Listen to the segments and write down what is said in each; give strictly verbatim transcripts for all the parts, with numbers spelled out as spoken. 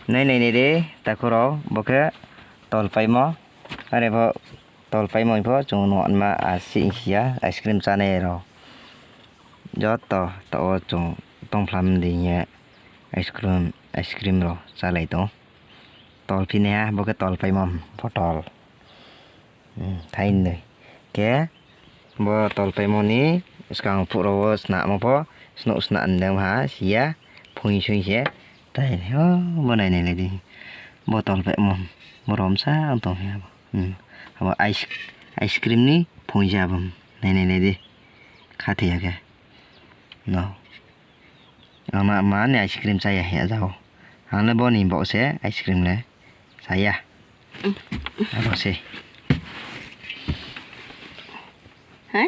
Nai nai nai di, takhu rao, bo khe tolpaimo. Are pho tolpaimo pho chung nuh ma asi si ya, ice cream chánai rao. Joto taoh wo chung tongphlam di hing ye ice cream, ice cream rao chálai tong. Tolphinaiha, bo khe tolpaimo bottle. Thainoi. Khe bo tolpaimo ni skang phuh rao wo snamo pho, snouh snam dei ha si ya, phoing soing se. Tai, o, bo nai nai lai di. Bo tolpaimo, bo romsa tong ya bo. Abo ice, ice cream ni phoing se abo. Nai nai lai di. Khathoi ya khe. No. Ang ma, ma ni ice cream chá ya hing ye jao. Ang le bo ni baoh se ice cream le chá ya. Abo se. Hai?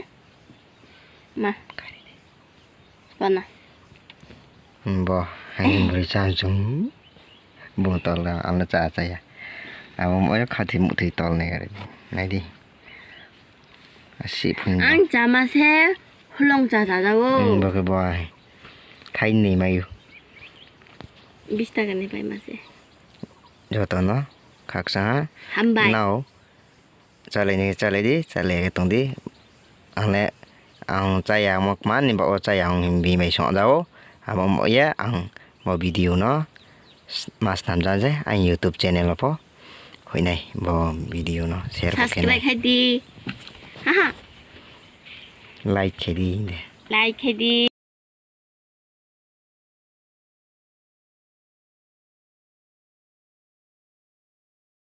Ma. Kana. Bo, hai, broi chá chung. Bo tol ang le chá chá ya. Abo mo khathoi muhthoi tol nai gari. Nai di. Asi phoing bo. Ang chama se, hlong chá chá jao. Bo khe bo. Thainoi mai ou. Bis taka ni paima se. Joto no khakchang ha. Hambai. Nrao chálai ni chálai di, chálai ye tong di. Ang le, ang chá ya mo kma ni baoh wo chá ya ang bini bai song jao. Abo mo ye ang bo video no s-, ma snam ja je, ang YouTube channel wo pho hoih nai bo video no share pho khe nai. Subscribe khai di. Haha. Like khe di de. Like khe di.